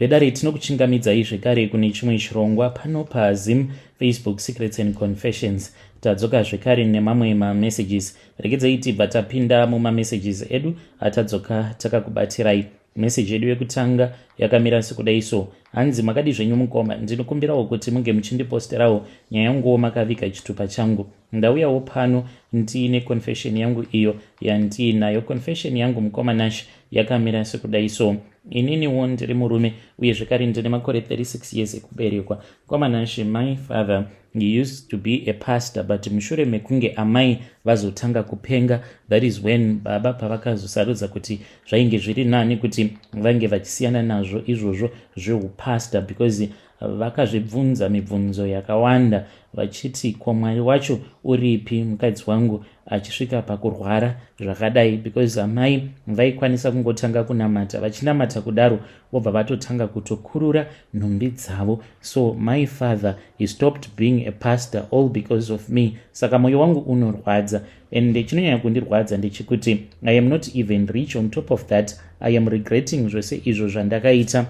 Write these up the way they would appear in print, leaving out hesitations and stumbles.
Vedare, tinokuchingamidzai zvekare kune chimwe chirongwa pano paZim Facebook Secrets and Confessions. Tadzoka zvekare nemamwe mamessages. Regedzai tibva tapinda mumamessages edu atadzoka takakubatirai. Meseji yedu yekutanga yakamira sekudai so. Hanzi, "Makadi zvenyu mukoma? Ndinokumbirawo kuti munge muchindiposterawo nyaya yanguwo makaviga chitupa changu. Ndauyawo pano ndiine confession yangu iyo yandiinayo. Confession yangu, mukoma Nash, yakamira sekudai so. Ininiwo ndiri murume uye zvekare ndine makore 36 years ekuberekwa. Mukoma Nash, my father, he used to be a pastor, but mushure mekunge amai vazotanga kupenga, that is when baba pavakazosarudza kuti zvainge zviri nani kuti vange vachisiyana nazvo izvozvo zveupastor, because vakazvibvunza mibvunzo yakawanda vachiti, 'Ko Mwari wacho uripi mukadzi wangu achisvika pakurwara zvakadai?' Because amai vaikwanisa kungotanga kunamata, vachinamata kudaro vobva vatotanga kutokurura nhumbi dzavo. So my father, he stopped being a pastor all because of me. Saka mwoyo wangu unorwadza, and chinonyanya kundirwadza ndechekuti I am not even rich. On top of that, I am regretting zvose izvo zvandakaita,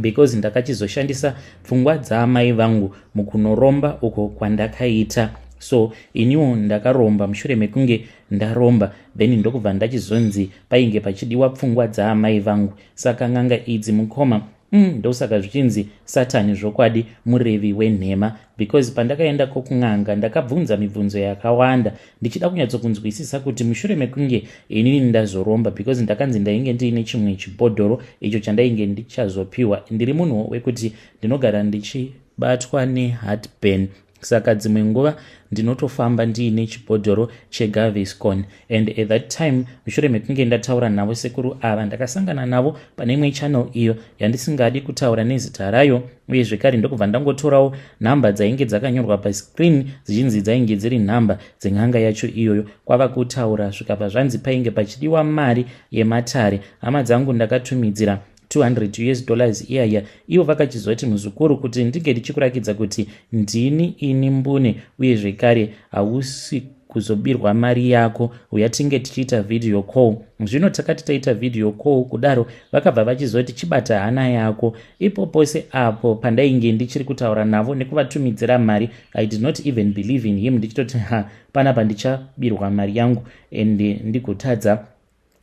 because ndakachizoshandisa pfungwa dzaamai vangu mukunoromba uko kwandakaita. So iniwo ndakaromba. Mushure mekunge ndaromba, then ndokubva ndachizonzi painge pachidiwa pfungwa dzaamai vangu. Saka n'anga idzi, mukoma, ndosaka zvichinzi Satani zvokwadi murevi wenhema, because pandakaenda kokun'anga ndakabvunza mibvunzo yakawanda ndichida kunyatsokunzwisisa kuti mushure mekunge inini ndazoromba, because ndakanzi ndainge ndiine chimwe chibhodhoro icho chandainge ndichazopiwa. Ndiri munhu wekuti ndinogara ndichibatwa neheartburn, saka dzimwe nguva ndinotofamba ndiine chibhodhoro cheGaviscon. And at that time, mushure mekunge ndataura navo sekuru ava, ndakasangana navo pane imwe channel iyo yandisingadi kutaura nezita rayo, uye zvekare ndokubva ndangotorawo nhamba dzainge dzakanyorwa pascreen, dzichinzi dzainge dziri nhamba dzen'anga yacho iyoyo. Kwava kutaura, zvikabva zvanzi painge pachidiwa mari yematare. Hama dzangu, ndakatumidzira 200 US dollars iyaya. Ivo vakachizoti, 'Muzukuru, kuti ndinge ndichikurakidza kuti ndini ini mbune, uye zvekare hausi kuzobirwa mari yako, uya tinge tichiita video call.' Zvino takati taita video call kudaro, vakabva vachizoti, 'Chibata hana yako.' Ipo pose apo pandainge ndichiri kutaura navo nekuvatumidzira mari, I did not even believe in him, ndichitoti, 'Ha, panapa ndichabirwa mari yangu and ndigotadza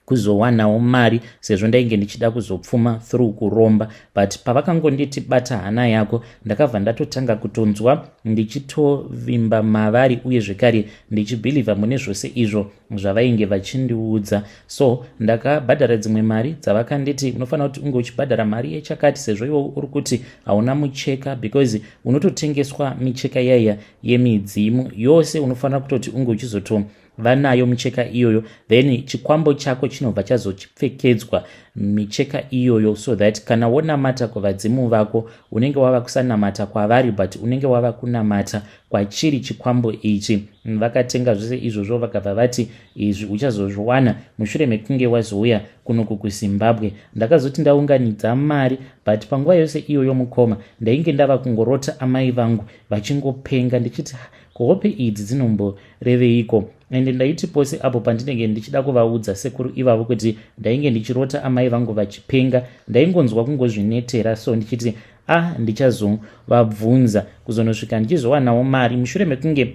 kuzowanawo mari, sezvo ndainge ndichida kuzopfuma through kuromba.' But pavakangonditi, 'Bata hana yako,' ndakabva ndatotanga kutonzwa ndichitovimba mavari, uye zvekare ndichibhilivha mune zvose izvo zvavainge vachindiudza. So ndakabhadhara dzimwe mari dzavakanditi, 'Unofanira kuti unge uchibhadhara mari yechakati, sezvo iwo uri kuti hauna mucheka, because unototengeswa micheka yaiya yemidzimu yose. Unofanira kutoti unge uchizoto vanayo micheka iyoyo, then chikwambo chako chinobva chazochipfekedzwa micheka iyoyo, so that kana wonamata kuvadzimu vako, unenge wava kusanamata kwavari, but unenge wava kunamata kwachiri chikwambo ichi.' Vakatenga zvose izvozvo, vakabva vati, 'Izvi uchazozviwana mushure mekunge wazouya kunoku kuZimbabwe.' Ndakazoti ndaunganidza mari, but panguva yose iyoyo, mukoma, ndainge ndava kungorota amai vangu vachingopenga, ndichiti, 'Kuhope idzi dzinomboreveiko?' Ende ndaiti pose apo pandinenge ndichida kuvaudza sekuru ivavo kuti ndainge ndichirota amai vangu vachipenga, ndaingonzwa kungozvinetera, so ndichiti, 'A, ah, ndichazovabvunza kuzonosvika ndichizowanawo mari.' Mushure mekunge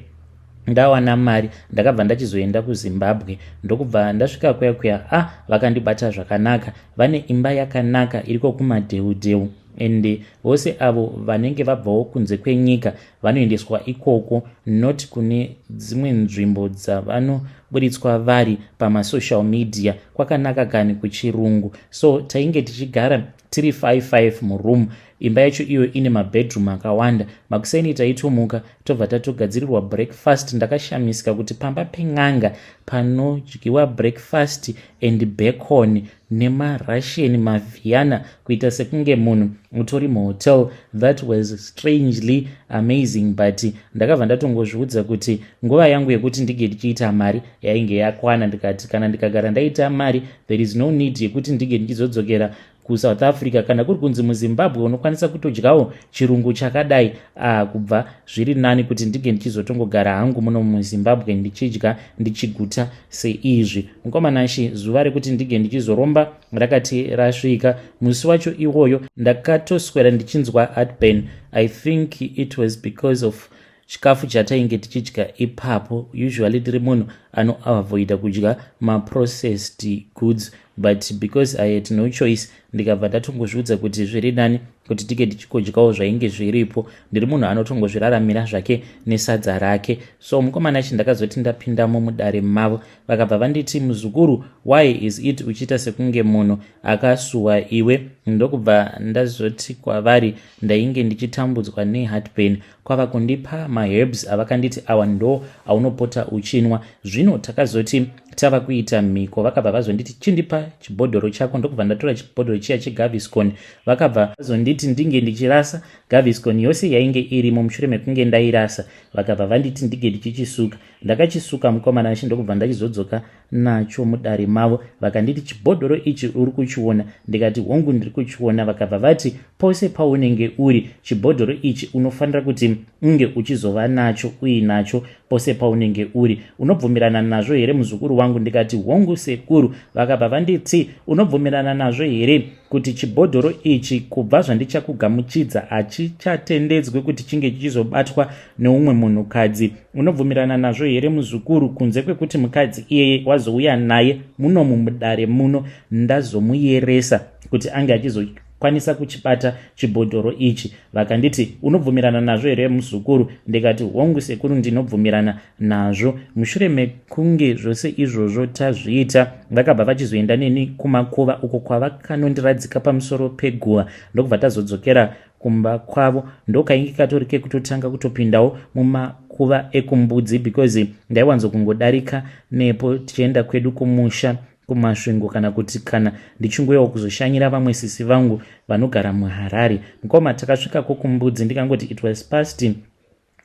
ndawana mari, ndakabva ndachizoenda kuZimbabwe, ndokubva ndasvika kuya kuya. Ah, vakandibata zvakanaka. Vane imba yakanaka iriko kumadheudheu, ende vose avo vanenge vabvawo kunze kwenyika vanoendeswa ikoko, not kune dzimwe nzvimbo dzavanoburitswa vari pamasocial media. Kwakanaka kani kuchirungu. So tainge tichigara tiri 55 muroom. Imba yacho iyo ine mabedroom akawanda. Makuseni taitomuka, tobva tatogadzirirwa breakfast. Ndakashamisika kuti pamba pen'anga panodyiwa breakfast and bacon nemaRussian maviana, kuita sekunge munhu utori muhotel. That was strangely amazing, but ndakabva ndatongozviudza kuti nguva yangu yekuti ndinge ndichiita mari yainge yakwana. Ndikati kana ndikagara ndaita mari, there is no need yekuti ndinge ndichizodzokera. kuSouth Africa, kana kuri kunzi muZimbabwe unokwanisa kutodyawo chirungu chakadai, ah, kubva zviri nani kuti ndinge ndichizotongogara hangu muno muZimbabwe ndichidya ndichiguta seizvi. Mukomanashi, zuva rekuti ndinge ndichizoromba rakati rasvika. Musi wacho iwoyo ndakatoswera ndichinzwa heartburn. I think it was because of chikafu chatainge tichidya ipapo. Usually ndiri munhu anoavoida kudya maprocessed goods, but because I had no choice, ndikabva ndatongozviudza kuti zviri nani kuti tige tichikodyawo zvainge zviripo. Ndiri munhu anotongozviraramira zvake nesadza rake. So mukomana chi, ndakazoti ndapindamo mudare mavo, vakabva vanditi, "Muzukuru, why is it uchiita sekunge munhu akasuwa iwe?" Ndokubva ndazoti kwavari ndainge ndichitambudzwa neheartburn. Kwava kundipa maherbs avakanditi awa ndo aunopota uchinwa. Zvino takazoti tava kuita mhiko, vakabva vazonditi, "Chindipa chibhodhoro chako." Ndokubva ndatora chibhodhoro chiya cheGaviscon. Vakabva vazonditi ndinge ndichirasa Gaviscon yose yainge irimo. Mushure mekunge ndairasa, vakabva vanditi ndinge ndichichisuka. Ndakachisuka, mukomana achi, ndokubva ndachizodzoka nacho mudare mavo. Vakanditi, "Chibhodhoro ichi uri kuchiona?" Ndikati, "Hongu, ndiri kuchiona." Vakabva vati, "Pose paunenge uri, chibhodhoro ichi unofanira kuti unge uchizova nacho, uinacho pose paunenge uri. Unobvumirana nazvo here, muzukuru wangu?" Ndikati, "Hongu, sekuru." Vakabva vanditi, "Unobvumirana nazvo here kuti chibhodhoro ichi, kubva zvandichakugamuchidza, hachichatendedzwe kuti chinge chichizobatwa neumwe munhukadzi? Unobvumirana nazvo here, muzukuru, kunze kwekuti mukadzi iyeye wazouya naye munomu mudare muno, ndazomuyeresa kuti ange achizokwanisa kuchibata chibhodhoro ichi?" Vakanditi, "Unobvumirana nazvo here, muzukuru?" Ndikati, "Hongu, sekuru, ndinobvumirana nazvo." Mushure mekunge zvose izvozvo tazviita, vakabva vachizoenda neni kumakuva uko kwavakanondiradzika pamusoro peguva, ndokubva tazodzokera kumba kwavo. Ndokainge katori kekutotanga kutopindawo mumakuva ekuMbudzi, because ndaiwanzokungodarika nepo tichienda kwedu kumusha kuMasvingo, kana kuti kana ndichingoyawo kuzoshanyira vamwe sisi vangu vanogara muHarare. Mukoma, takasvikako kuMbudzi, ndikangoti it was past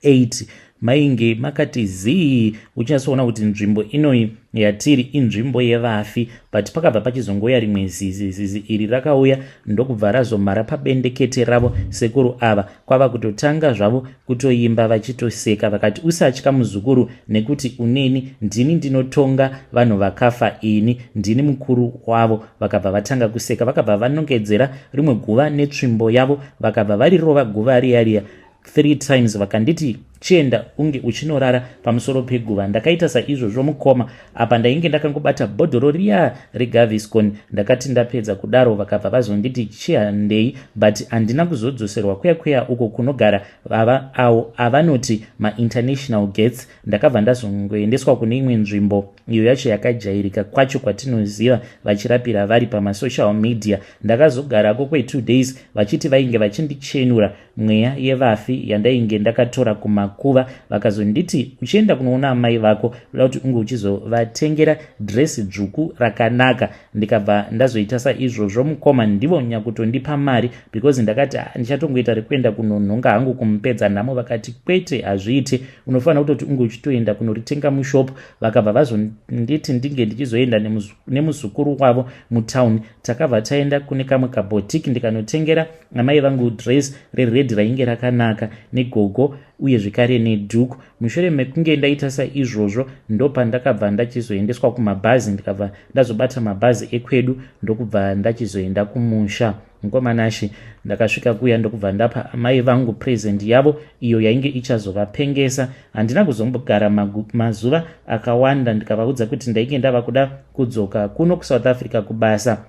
8, mainge makati zii, uchinyatsoona kuti nzvimbo inoyi yatiri inzvimbo yevafi. But pakabva pachizongouya rimwe zizi. Zizi iri rakauya ndokubva razomhara pabendekete ravo sekuru ava, kwava kutotanga zvavo kutoimba vachitoseka. Vakati, "Usatya, muzukuru, nekuti uneni ndini ndinotonga vanhu vakafa, ini ndini mukuru wavo." Vakabva vatanga kuseka, vakabva vanongedzera rimwe guva netsvimbo yavo, vakabva varirova guva riya riya three times. Vakanditi, "Chienda unge uchinorara pamusoro peguva." Ndakaita saizvozvo, mukoma. Apa ndainge ndakangobata bhodhoro riya reGaviscon. Ndakati ndapedza kudaro, vakabva vazonditi, "Chihandei." But handina kuzodzoserwa kuya kuya uko kunogara vava avo avanoti mainternational gates. Ndakabva ndazongoendeswa kune imwe nzvimbo iyo yacho yakajairika kwacho kwatinoziva vachirapira vari pamasocial media. Ndakazogarako kwe2 days, vachiti vainge vachindichenura mweya yevafi yandainge ndakatora kumakuva. Vakazonditi, "Uchienda kunoona amai vako, uda kuti unge uchizovatengera dhiresi dzvuku rakanaka." Ndikabva ndazoita saizvozvo, mukoma. Ndivo nyakutondipa mari, because ndakati, ah, ndichatongoita rekuenda kunonhonga hangu kumupedza nhamo. Vakati, "Kwete, hazviite, unofanira kutoti unge uchitoenda kunoritenga mushop." Vakabva vazonditi ndinge ndichizoenda nemuzukuru wavo mutauni. Takabva taenda kune kamwe kabhotiki, ndikanotengera amai vangu dress rered rainge rakanaka, negogo, uye zvekare nedhuku. Mushure mekunge ndaita saizvozvo, ndopandakabva ndachizoendeswa kumabhazi. Ndikabva ndazobata mabhazi ekwedu, ndokubva ndachizoenda kumusha. Mukomanashi, ndakasvika kuya, ndokubva ndapa amai vangu present yavo iyo yainge ichazovapengesa. Handina kuzombogara mazuva akawanda. Ndikavaudza kuti ndainge ndava kuda kudzoka kuno kuSouth Africa kubasa,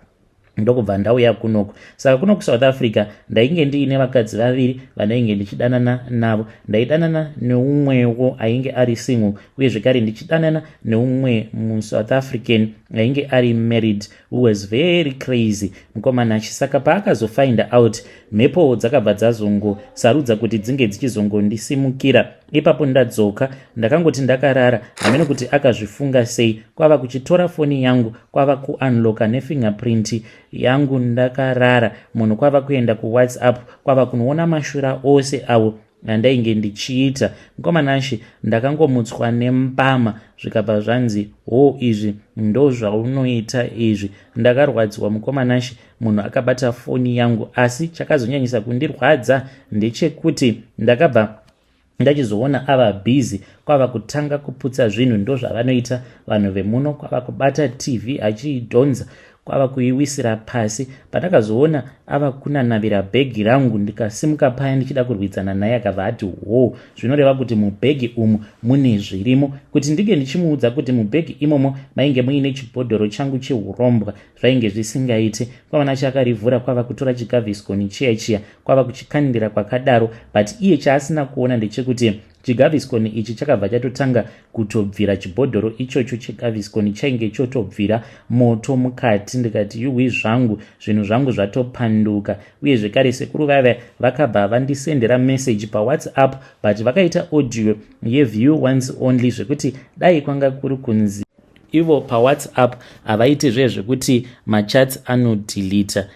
ndokubva ndauya kunoku. Saka kuno kuSouth Africa ndainge ndiine vakadzi vaviri vandainge ndichidanana navo. Ndaidanana neumwewo ainge ari single, uye zvekare ndichidanana neumwe muSouth African ainge ari married, who was very crazy, mukomanachi. Saka paakazofind out, mhepo dzakabva dzazongosarudza kuti dzinge dzichizongondisimukira ipapo. Ndadzoka, ndakangoti ndakarara, hamene kuti akazvifunga sei, kwava kuchitora foni yangu, kwava kuunlocka nefingerprint yangu ndakarara. Munhu kwava kuenda kuWhatsApp, kwava kunoona mashura ose avo. Andainge ndichiita, mukoma Nashe, ndakangomutswa nembama, zvikabva zvanzi, "Ho, izvi ndo zvaunoita izvi." Ndakarwadziwa, mukoma Nashe. Munhu akabata foni yangu, asi chakazonyanyisa kundirwadza ndechekuti ndakabva ndachizoona ava busy, kwava kutanga kuputsa zvinhu. Ndo zvavanoita vanhu vemuno. Kwava kubata TV achiidhonza, kwava kuiwisira pasi. Pandakazoona ava kunanavira bhegi rangu, ndikasimuka paya ndichida kurwidzana naye. Akabva ati, "Ho, zvinoreva kuti mubhegi umu mune zvirimo." Kuti ndinge ndichimuudza kuti mubhegi imomo mainge muine chibhodhoro changu cheurombwa, zvainge zvisingaiti. Kwava nachakarivhura, kwava kutora chiGaviscon chiya chiya, kwava kuchikandira kwakadaro. But iye chaasina kuona ndechekuti chiGaviscon ichi chakabva chatotanga kutobvira. Chibhodhoro ichocho cheGaviscon chainge chotobvira moto mukati. Ndikati, "Yuhwi zvangu, zvinhu zvangu zvatopanduka." Uye zvekare sekuru vava vakabva vandisendera message paWhatsApp, but vakaita audio yeview once only, zvekuti dai kwanga kuri kunzi ivo paWhatsApp havaiti zvezvekuti machats anodhilita,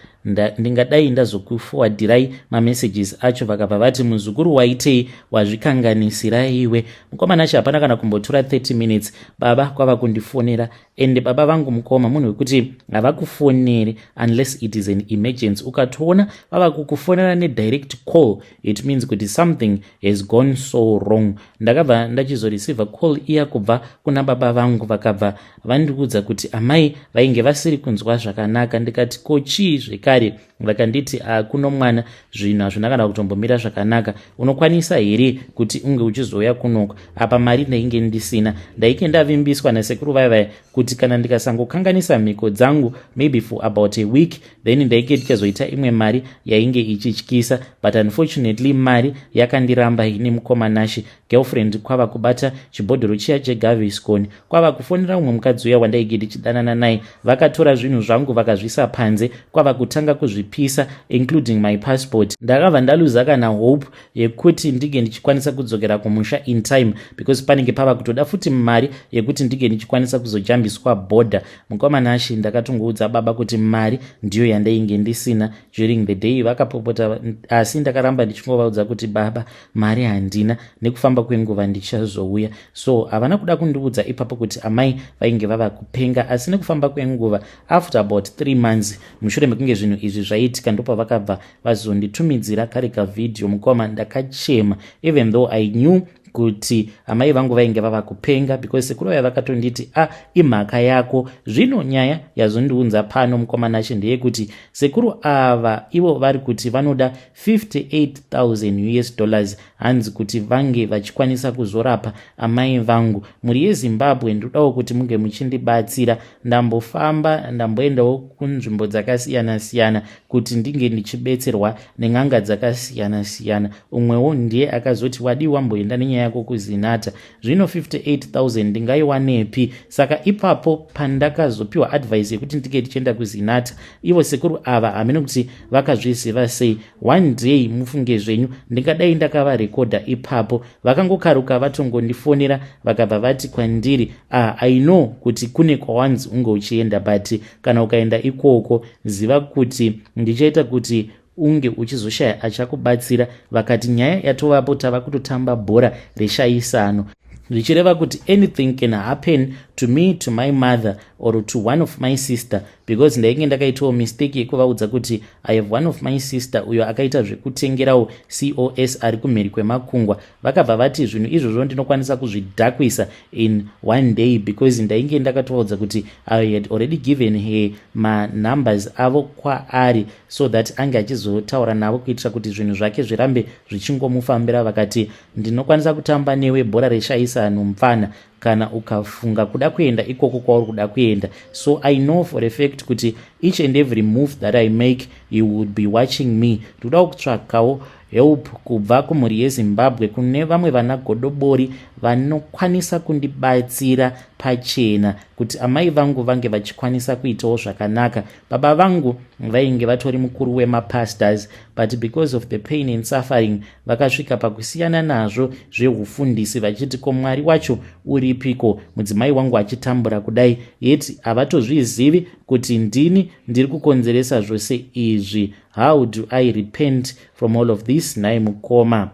ndingadai ndazokuforwardhirai mamessages acho. Vakabva vati, "Muzukuru, waitei? Wazvikanganisira iwe." Mukomana acho hapana kana kumbotora 30 minutes, baba kwava kundifonera. Ende baba vangu, mukoma, munhu wekuti havakufoneri unless it is an emergency. Ukatoona vava kukufonera nedirect call, it means kuti something has gone so wrong. Ndakabva ndachizoreceiva call iya kubva kuna baba vangu. Vakabva vandiudza kuti amai vainge vasiri kunzwa zvakanaka. Ndikati, "Ko chii zvekare?" Vakanditi, "Kuno mwana, zvinhu hazvina kana kutombomira zvakanaka. Unokwanisa here kuti unge uchizouya kunoko?" Apa mari ndainge ndisina. Ndainge ndavimbiswa nasekuru vaya vaya kuti kana ndikasangokanganisa mhiko dzangu maybe for about a week, then ndainge ndichazoita imwe mari yainge ichityisa. But unfortunately mari yakandiramba ini, mukoma Nashe. Girlfriend kwava kubata chibhodhoro chiya cheGaviscon, kwava kufonera umwe mukadzi uya wandainge ndichidanana naye. Vakatora zvinhu zvangu, vakazvisa panze, kwava kutanga kuzvipisa, including my passport. Ndakabva ndaluza kana hope yekuti ndinge ndichikwanisa kudzokera kumusha in time, because panenge pava kutoda futi mari yekuti ndinge ndichikwanisa kuzojambiswa bhodha. Mukoma Nashe, ndakatongoudza baba kuti mari ndiyo yandainge ndisina. During the day vakapopota, asi ndakaramba ndichingovaudza kuti, "Baba, mari handina, nekufamba kwenguva ndichazouya." So havana kuda kundiudza ipapo kuti amai vainge vava kupenga. Asi nekufamba kwenguva, after about 3 months mushure mekunge zvinhu izvi zvaitika, ndopavakabva vazonditumidzira kare kavhidhiyo. Mukoma, ndakachema, even though I knew kuti amai vangu vainge vava kupenga, because sekuru vaya vakatonditi, "A ah, imhaka yako." Zvino nyaya yazondiunza pano, mukoma Nashe, ndeyekuti sekuru ava ivo vari kuti vanoda 58,000 US dollars, hanzi kuti vange vachikwanisa kuzorapa amai vangu. Mhuri yeZimbabwe, ndodawo kuti munge muchindibatsira. Ndambofamba, ndamboendawo kunzvimbo dzakasiyana-siyana kuti ndinge ndichibetserwa nen'anga dzakasiyana-siyana. Umwewo ndiye akazoti, "Wadii wamboenda nenyaya yako kuZinatha?" Zvino 58,000 ndingaiwanepi? Saka ipapo pandakazopiwa advice yekuti ndinge ndichienda kuZinatha, ivo sekuru ava hamene kuti vakazviziva sei. One day, mufunge zvenyu, ndingadai ndakavarekodha ipapo. Vakangokaruka vatongondifonera, vakabva vati kwandiri, "Ah, I know kuti kune kwawanzi unge uchienda, but kana ukaenda ikoko, ziva kuti ndichaita kuti unge uchizoshaya achakubatsira." Vakati nyaya yatovapo, tava kutotamba bhora reshayisano, zvichireva kuti anything can happen to me, to my mother or to one of my sister, because ndainge ndakaitawo mistake yekuvaudza kuti I have one of my sister uyo akaita zvekutengerawo cos ari kumhiri kwemakungwa. Vakabva vati zvinhu izvozvo ndinokwanisa kuzvidhakwisa in one day, because ndainge ndakatovaudza kuti I had already given her manumbers avo kwaari so that ange achizotaura navo kuitira kuti zvinhu zvake zvirambe zvichingomufambira. Vakati, "Ndinokwanisa kutamba newe bhora reshayisano, mupfana, kana ukafunga kuda kuenda ikoko kwauri kuda kuenda." So I know for a fact kuti each and every move that I make, he would be watching me. Ndikuda kutsvakawo help kubva kumhuri yeZimbabwe, kune vamwe vana godobori vanokwanisa kundibatsira pachena kuti amai vangu vange vachikwanisa kuitawo zvakanaka. Baba vangu vainge vatori mukuru wemapastors, but because of the pain and suffering, vakasvika pakusiyana nazvo zveufundisi, vachiti, "Ko Mwari wacho uripiko mudzimai wangu achitambura kudai?" Yet havatozvizivi kuti ndini ndiri kukonzeresa zvose izvi. How do I repent from all of this, nhai mukoma?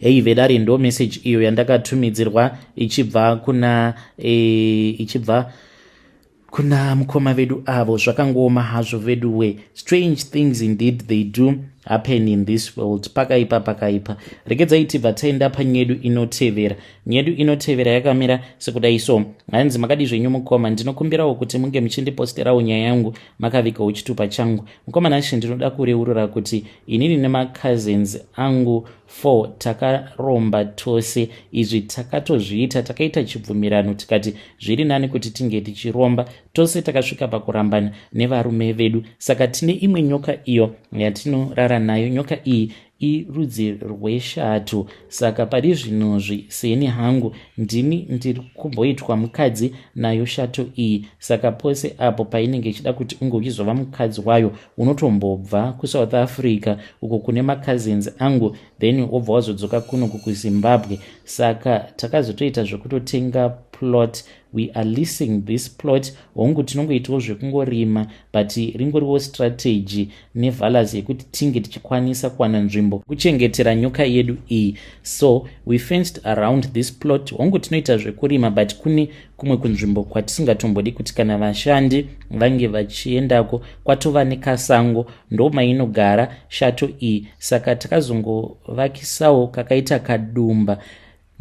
Hei vedare, ndo message iyo yandakatumidzirwa ichibva kuna mukoma vedu avo. Zvakangooma hazvo vedu we. Strange things indeed, they do happen in this world. Pakaipa, pakaipa. Regedzai tibva taenda panyedu inotevera. Nyedu inotevera yakamira sekudai so. Hanzi, "Makadi zvenyu mukoma? Ndinokumbirawo kuti munge muchindiposterawo nyaya yangu makavigawo chitupa changu. Mukoma Nashe, ndinoda kureurura kuti inini nemacousins angu 4 takaromba tose. Izvi takatozviita, takaita chibvumirano, tikati zviri nani kuti tinge tichiromba tose. Takasvika pakurambana nevarume vedu, saka tine imwe nyoka iyo yatinorara nayo. Nyoka iyi irudzi rweshato. Saka pari zvinozvi, seni hangu ndini ndiri kumboitwa mukadzi nayo shato iyi. Saka pose apo painenge ichida kuti unge uchizova mukadzi wayo, unotombobva kuSouth Africa uko kune macousins angu, then wobva wazodzoka kunoku kuZimbabwe. Saka takazotoita zvekutotenga plot. We are leasing this plot. Hongu, tinongoitawo zvekungorima, but ringoriwo strategy nevalas yekuti tinge tichikwanisa kuwana nzvimbo kuchengetera nyoka yedu iyi. So we fenced around this plot. Hongu, tinoita zvekurima, but kune kumwe kunzvimbo kwatisingatombodi kuti kana vashandi vange vachiendako. Kwatova nekasango, ndo mainogara shato iyi. Saka takazongovakisawo kakaita kadumba.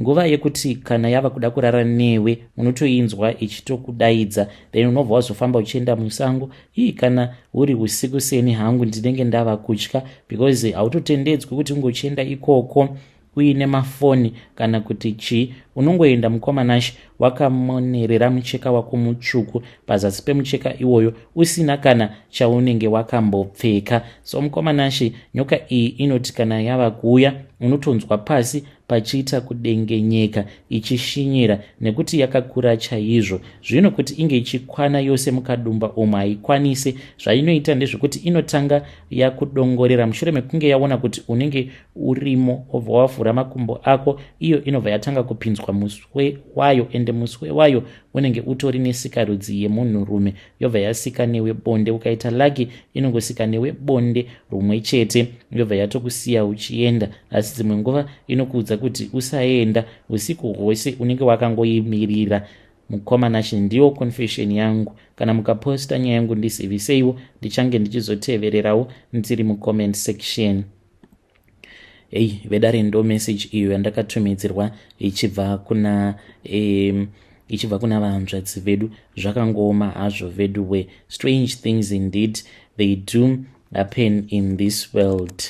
Nguva yekuti kana yava kuda kurara newe, unotoinzwa ichitokudaidza, then unobva wazofamba uchienda musango ii. Kana uri usiku, seni hangu ndinenge ndava kutya, because hautotendedzwi kuti unge uchienda ikoko uine mafoni kana kuti chii. Unongoenda, mukoma Nashe, wakamonerera mucheka wako mutsvuku, pazasi pemucheka iwoyo usina kana chaunenge wakambopfeka. So mukoma Nashe, nyoka iyi inoti kana yava kuuya, unotonzwa pasi pachiita kudengenyeka ichishinyira, nekuti yakakura chaizvo. Zvino kuti inge ichikwana yose mukadumba umo, haikwanisi. Zvainoita ndezvekuti inotanga yakudongorera. Mushure mekunge yaona kuti unenge urimo, wobva wavhura makumbo ako, iyo inobva yatanga kupinzwa muswe wayo, ende muswe wayo unenge utori nesikarudzi yemunhurume. Yobva yasika newe bonde. Ukaita lucky, inongosika newe bonde rumwe chete, yobva yatokusiya uchienda. Asi dzimwe nguva inokuudza kuti usaenda. Usiku hwose unenge wakangoimirira. Mukoma Nashe, ndiwo confession yangu. Kana mukaposta nyaya yangu, ndiziviseiwo, ndichange ndichizotevererawo ndiri mucomment section." Ei vedare, ndo message iyo yandakatumidzirwa ichibva kuna vahanzvadzi vedu. Zvakangooma hazvo vedu we. Strange things indeed, they do happen in this world.